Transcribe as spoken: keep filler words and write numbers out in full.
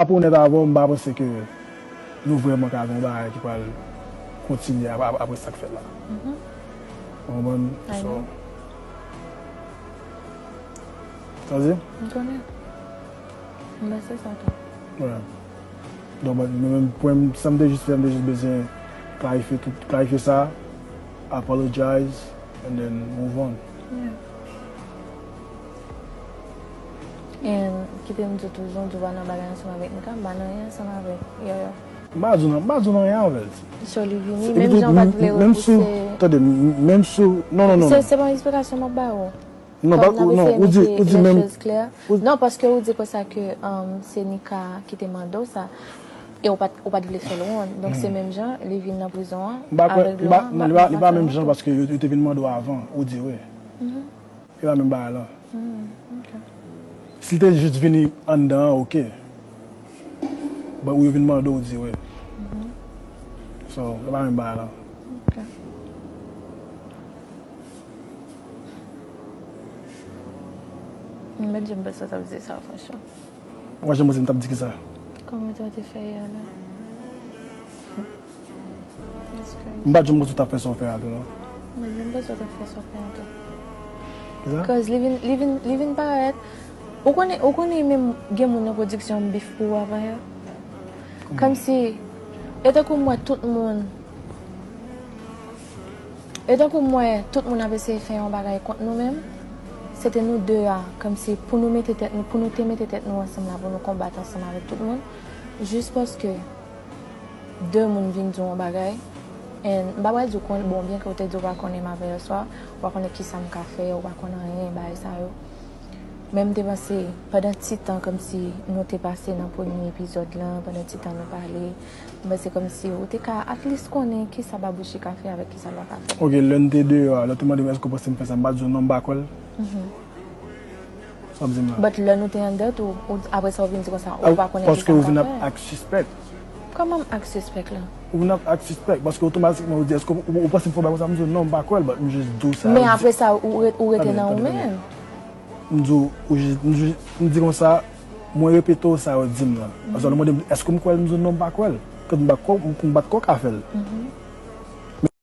Apre onèt avè w, m pa panse ke nou vrèman ka gen yon bagay ki pral kontinye ap- ap- apre sa k fèt la. Ou konprann? So, sa di? M konnen. M panse sa tou. Donk, mwen menm, pwen m, sa m te jis fè, m te jis bezwen klarifye tout, klarifye sa, apologize, and then move on. Yeah. And kite m di w tou, jan w di w pa nan bagay ansanm avèk Nika, m pa nan anyen ansanm avèk Yoyo. M pa di w nan, m pa di w nan anyen avè l. So li vini, menm jan w pa t vle repouse. Tande, menm si w, non, non, non. Se, se pa yon eksplikasyon m ap ba w. Non, pa, non, ou di, ou di menm. Non, paske ou di konsa ke um, se Nika ki te mande w sa. E ou pa t, ou pa t vle fè l wont. Donk se menm jan, li vin nan prizon an, avèk dlo an, m ap, m ap fè l wont tou. Li pa menm jan paske yo, yo te vin mande w avan, ou di wi. E pa menm bagay la. Si l te jis vini anndan an, oke. But ou yo vin mande w, ou di wi. So, e pa menm bagay la. M pa janm panse w t ap di sa, franchman. Ou pa janm panse m t ap di kisa? Kòman w te fè yè la? M pa janm panse w t ap fè sa w fè a tou, non. M pa janm panse w t ap fè sa w fè a tou. Kisa? Cause li vin, li vin, li vin parèt. Ou konnen, ou konnen menm gen moun nan pwodiksyon m bif pou ou avan yè. Kòmsi, e tankou m wè tout moun E tankou m wè tout moun ap eseye fè yon bagay kont nou menm, se te nou de a, kòmsi pou nou mete tèt nou, pou nou te mete tèt nou ansanm la, pou nou konbat ansanm avèk tout moun, jis paske de moun vin di w yon bagay, and m pa pral di w kon, bon, byen ke w te di w pa konnen m avè yèswa, w pa konnen kisa m ka fè, w pa konn anyen, bagay sa yo. Men m te panse, pandan ti tan kòmsi nou te pase nan premye epizòd lan, pandan ti tan nou pale, m panse kòmsi ou te ka at least konnen kisa Babouchi ka fè avèk kisa l pa ka fè. Ok, lè n te deyò a, lè w te mande m èske w panse m fè sa, m pa t di w non, m pa kwè l. Sa w ap di m la? But lè nou te anndan tou, ou, apre sa ou vin di konsa, ou pa konnen kisa m ka fè. Paske ou vin ap act suspect. Kòman m act suspect la? Ou vin ap act suspect, paske otomatikman ou di, èske ou, ou panse m fè yon bagay konsa? M di w non, m pa kwè l, but m jis di w sa. Men apre sa, ou re-, ou rete nan ou menm. M di w, ou jis, m jis, m di konsa, mwen repete w sa yo di m nan. Paske lè w mande m, èske m kwè l, m di w non, m pa kwè l. Kòm m pa t ko, m pa t ko ka fè l.